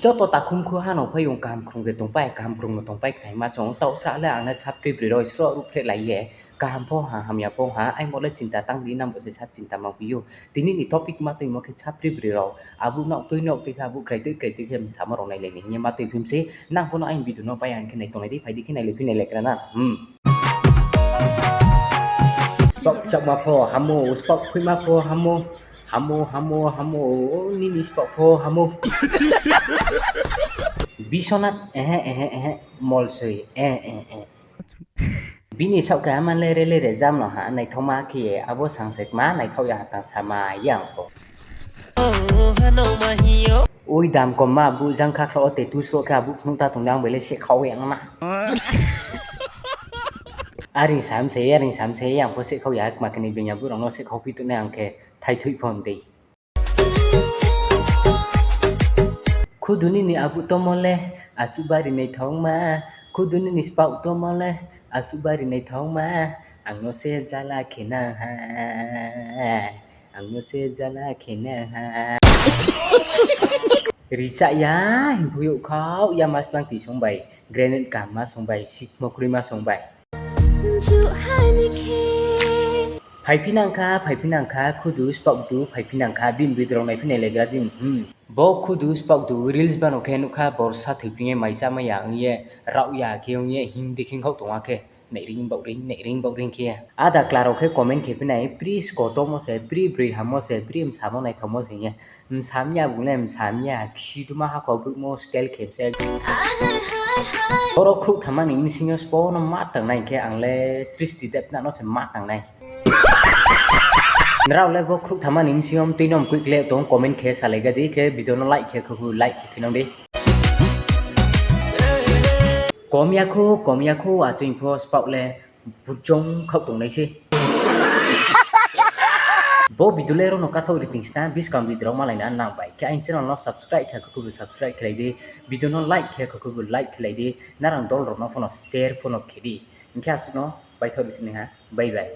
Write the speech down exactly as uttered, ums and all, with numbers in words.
Joto takhum khu ha no phaiyong kaham krung de tongpai, kaham krung no tongpai khnaima chung. Taohsa le ang le sapri broi rao sroh ruhphrehlai ye, kaham pho ha, hamya pho ha, aimo le chinta tang di, nang bo se sa chinta ma phi ou. Tini ni topic ma tuimo khe sapri broi rao, abo nouh tui nouh tui khe, abo krai tui krai tui khe msamo rao nailai ni hing ye ma tui phim se. Nang pho no aini video no pai ang khe nai tonglai di, phai di khe nailai phi nailai gra na. Spaoh chakma pho hamo, spaoh phuima pho hamo, hamo, hamo, hamo, nini spaoh pho hamo. Biswanath, ehe, ehe, ehe, Molsoi, eh, eh, eh. Bini saoh khe ama lere lere jam no ha, naithaoma khe ye, abo sang se kma naithaoh ya ha tang sama yang pho. Oi dam komma, abo jang khakhla wo tattoo sroh khe abo phnuh ta tong de, ang bai le sehkhau ya na. Aring sam se, aring sam se, ang pho sehkhau ya, kma khe ni bini abo rao no sehkhau phi tongnai ang khe thaithoih pho dei. Khudu nini abo tomo le, asuh bari naithaoma, khudu nini spaoh tomo le, asuh bari naithaoma, ang no se jala khe nang ha, ang no se jala khe nang ha. Richah ya, hing phuh youh khau ya ma slang ti song bai, grenade kaham ma song bai, sikmo kroi ma song bai. Phaiphi nang kha, phaiphi nang kha, khudu spaoh du, phaiphi nang kha, bini video rao naiphi nailai gra di, hmm. Bo khudu spaoh du reels bano khe nuh kha, borsa thoiphi ye mai chámai ya ong ye, rao ya khe ong ye, hing di khe khaoh tong a khe, nairing baoh ring, nairing baoh ring khe. Ada kla rao khe comment khe phi nai, pri skotomo se, pri broi hammo se, pri msamo naithaomo se hing ye. Msam ya bung le msam ya, ksiduma hakho brouhmo style khe se. Boro khrouh thamma ni bsing yo sbo no ma tangnai hing khe ang le Srishti Debnath no se ma tangnai. Nrao le bo khrouh thamma ni bsing yo mtui no mkoih kle tong comment khe salai ga di khe video no like khe khakhu like khe khe nang di. Kom ya khou, kom ya khou, aching pho spaoh le bujong khaoh tongnai se. Bo video le ro no kathaoh ri ting sna, buskang video rao malai na nang bai. Khe aini channel no subscribe khe khakhu bo subscribe khelai di, video no like khe khakhu bo like khelai di, narang dol rao no pho no share pho no khe di. Hing khe asuh no paithaoh ri ting ha, bye bye.